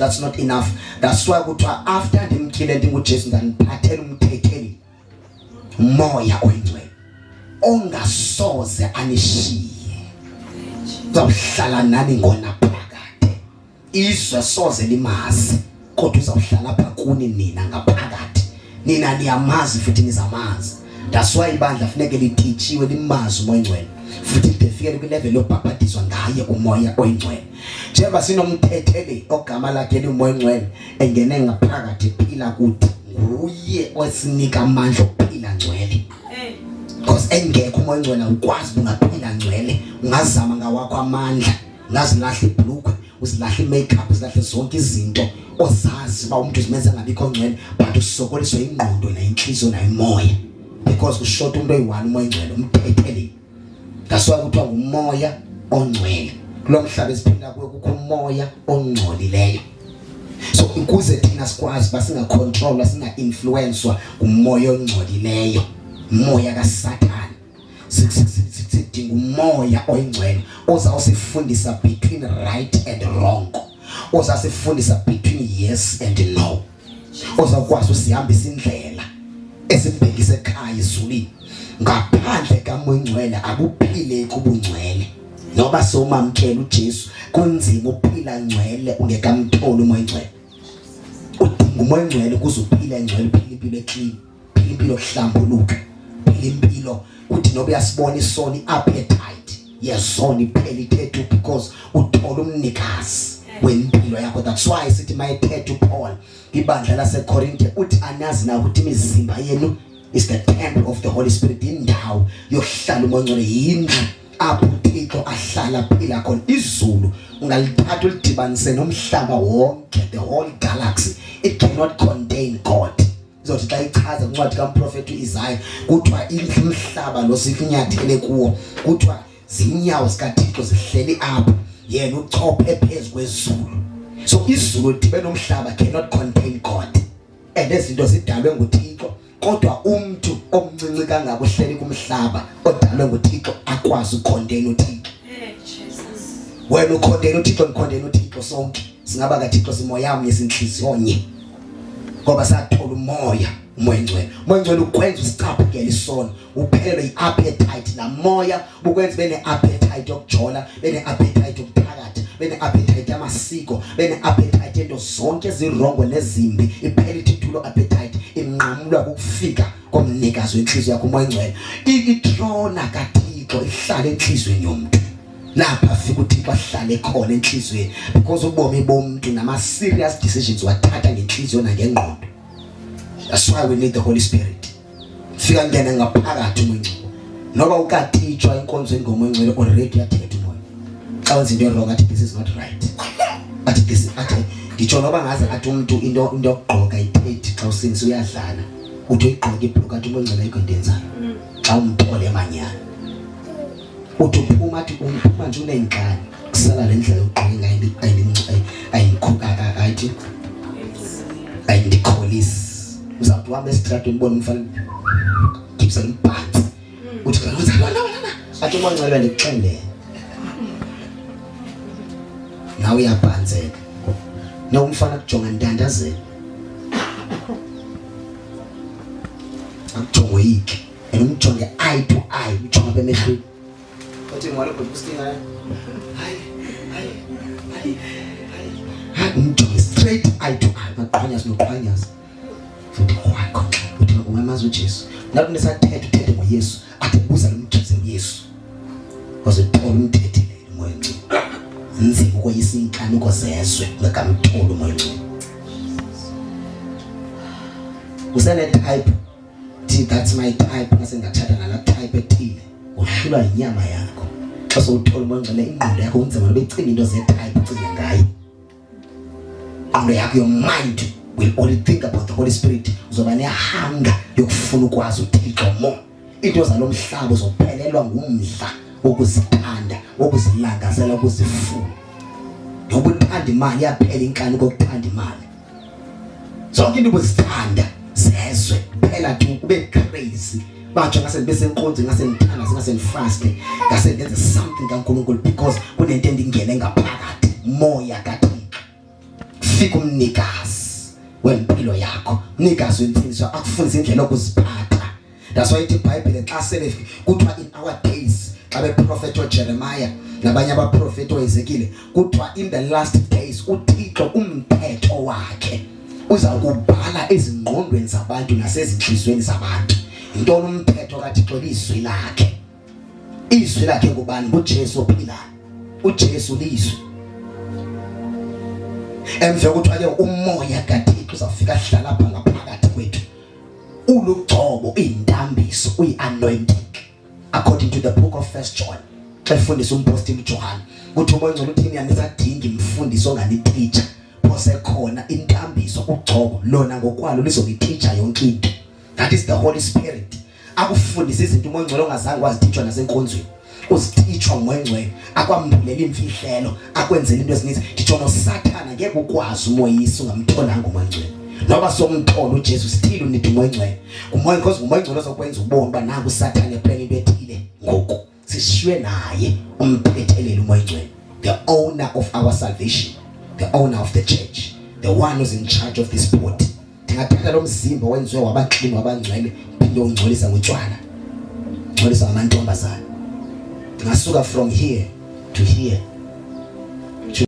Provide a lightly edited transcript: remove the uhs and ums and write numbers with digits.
That's not enough. That's why kuthiwa after ndimtyhile ndinguJesu, ndaniphathela umthetheli, uMoya oyiNgcwele, ongasoze anishiye, uzawuhlala nani ngonaphakade. Izwe soze limazi, kodwa uzawuhlala apha kuni nina ngaphakathi. Nina niyamazi futhi nizamazi. That's why ibandla funeke lititshiwe limazi uMoya oyiNgcwele, futhi lide fikele kwilevel yobhabhadizwa ngaye uMoya oyiNgcwele. Njengoba sinomthetheli ogama lakhe liwuMoya oyiNgcwele, engene ngaphakathi, phila kuthi, nguye osinika amandla okuphila ngcwele, because engekho uMoya oyiNgcwele awukwazi ungaphila ngcwele. Ungazama ngawakho amandla, ungazilahla ibhlukwe, uzilahle i-makeup, uzilahle zonke izinto ozazi uba umuntu uzimenza ngabikho ngcwele, but usokoliswa ingqondo nayinhliziyo nayimoya, because kushota umuntu oyi-one, uMoya oyiNgcwele, umthetheli. That's why kuthiwa nguMoya oNgcwele. Kulo mhlaba esiphila kuwo kukho umoya ongcolileyo, so ukuze thina sikwazi uba singacontrolwa, singa-influenswa ngumoya ongcolileyo, umoya kaSathane, sidinga uMoya oyiNgcwele ozawusifundisa between right and wrong, ozasifundisa between yes and no, ozawukwazi usihambisa indlela esibhekise ekhaya ezulwini. Ngaphandle kaMoya oyiNgcwele akuphileki ubungcwele. Noba sowumamkela uJesu, kunzima uphila ngcwele ungekamtholi uMoya oyiNgcwele. Udinga uMoya oyiNgcwele ukuze uphile ngcwele, uphile impilo eclean, phila impilo yokuhlambuluka, phila impilo uthi noba uyasibona isono, i-appetite yezona iphela ithethu, because uthola umnikazi wempilo yakho. That's why sithi mayethetha uPaul ibandla laseKorinte, uthi, "Anazi na ukuthi imizimba yenu is the temple of the Holy Spirit?" Indawo yokuhlala uMoya oNgcwele, yindlu apho uThixo ahlala phila khona. Izulu ungalithatha ulidibanise nomhlaba wonke, the whole galaxy, it cannot contain God. Izothi xa ichaza incwadi kamprofeti uIsaiah, kuthiwa indlu, umhlaba lo sikunyathele kuwo, kuthiwa zinyawo zikaThixo zihleli apho, yena uchophe phezu kwezulu. So izulu lidibe nomhlaba cannot contain God, and ezinto zidalwe nguThixo, kodwa umuntu omncinci kangaka uhleli kumhlaba odalwe nguThixo akwazi ucontain uThixo. Hey, Jesus. Wena ucontain uThixo, ngicontain uThixo, sonke singaba kaThixo, simoya mnye, sinhliziyo nye, ngoba sathola umoya, uMoya oNgcwele. Umoya oNgcwele ukwenza usicaphukele isono, uphelelwe i-appetite namoya bukwenza bene-appetite yokujola, bene-appetite yokuthakatha, bene-appetite yamasiko, bene-appetite ento zonke eziwrongo nezimbi. Iphela ithi thulo appetite, inqamulwa kukufika komnikazi wenhliziyo yakho, uMoya oNgcwele. Itrona kaThixo ihlala enhliziyweni yomuntu, lapha afika uThixo ahlale khona enhliziyweni, because ubomi bomuntu nama serious decisions wathatha ngenhliziyo nangengqondo. That's why we need the Holy Spirit. Fika ngene ngaphakathi uMoya oNgcwele. Noba ukatitshwa inkonzo ngoMoya oNgcwele, already uyathetha umoya. Xa wenza into wrong, athi, "This is not right." Athi this, athi ngitsho noba ngaze athi umuntu into yokugqoka ithethi, xa usindisa uyadlala, uthi uyigqoka ibhluku, athi uMoya oNgcwele, "Ayikho into enzayo." Xa umthole emanyana, uthi uphuma, athi umphuma nje uneenkani, kusala le ndlela yokugqoka ngayo ayikhuka, ayithi ayindikholisi. Uzawuthi uhambe esitratweni, ubone umfana gibisela umbhansi, uthi lona, athi uMoya oNgcwele, "Ndikuxelele." Nawe uyabhanzeka no umfana kujonga ntandazela, akujonge oyike, and umjonge eye to eye, umjonge apha emehlweni, uthi, "Molo bhuti Kustina." Hayi, hayi, hayi, hayi, hayi, umjonge straight, eye to eye, ungaqhwanyaza noqhwanyaza futhi kwakho. Uthi ungamazi uJesu, nathi nesathetha, uthethe ngoYesu, athi buza lo mgibise uYesu, wazothola umthethelele uMoya oNgcwele. Nzima ukoyisa inkanuko zezwe ungakamtholi uMoya oNgcwele. Usene type thi, "That's my type, ngase ngathatha nala type ethile." Uhlulwa inyama yakho. Xa sowuthola uMoya oNgcwele, ingqondo yakho kunzima noba icinga into ze-type, ucinge ngayo. Ingqondo yakho, your mind will only think about the Holy Spirit. Uzoba nehunger yokufuna ukwazi uThixo more. Into zalomhlaba uzophelelwa ngumdla wokuzithanda, wokuzilangazela, ukuzifuna. Noba uthanda imali, yaphela inkani kokuthanda imali. Zonke into ubuzithanda zezwe phela tu, ube crazy, batsho ngase ndibe senkonzweni, ngase ndithandaze, ngase ndifaste, ngase ndenze something kaNkulunkulu, because kunento endingene ngaphakathi, moya kaThixo. Fika umnikazi wempilo yakho, mnikazi wentsindiso, akufundise indlela yokuziphatha. That's why ithi iBhayibhile xa sele kuthiwa in our days, xa beprofetha uJeremiah nabanye abaprofeti oEzekile, kuthiwa in the last days uThixo umthetho wakhe uza kubhala ezingqondweni zabantu nasezinhlizweni zabantu. Yintoni umthetho kaThixo? Lizwi lakhe. Izwi lakhe ngubani? NguJesu ophilayo. uJesu lizwi. Emva kuthiwa ke umoya kaThixo uzawufika ahlala apha ngaphakathi kwethu. Ulugcobo, intambiso, uyi-anointing according to the book of First John. Xa efundisa umpostile uJohane uthi umoya ongcwele uthini? Anisadingi mfundisi onganititsha, phose khona intambiso, ugcobo lona ngokwalo lizonititsha yonke into. That is the Holy Spirit. Akufundisa izinto umoya ongcwele ongazange wazititshwa nasenkonzweni, uzititshwa ngumoya ongcwele, akwambulela imfihlelo, akwenzela into ezininzi. Nditsho noSathana ngeke ukwazi umoyisa ungamtholanga umoya ongcwele. Noba somthola uJesu, still unida umoya ongcwele. Ngumoya, because ngumoya ongcwele ozokwenza ubone uba nangu uSathana eplan into ethile. Ngoku sishiywe naye umphetheleli umoya ongcwele, the owner of our salvation, the owner of the church, the one who's in charge of this body. Ndingathatha lo mzimba wenziwe wabaklini wabangcwele, phinde ungcolisa ngotshwala, ngcolisa ngamantombazana. Ndingasuka from here to here.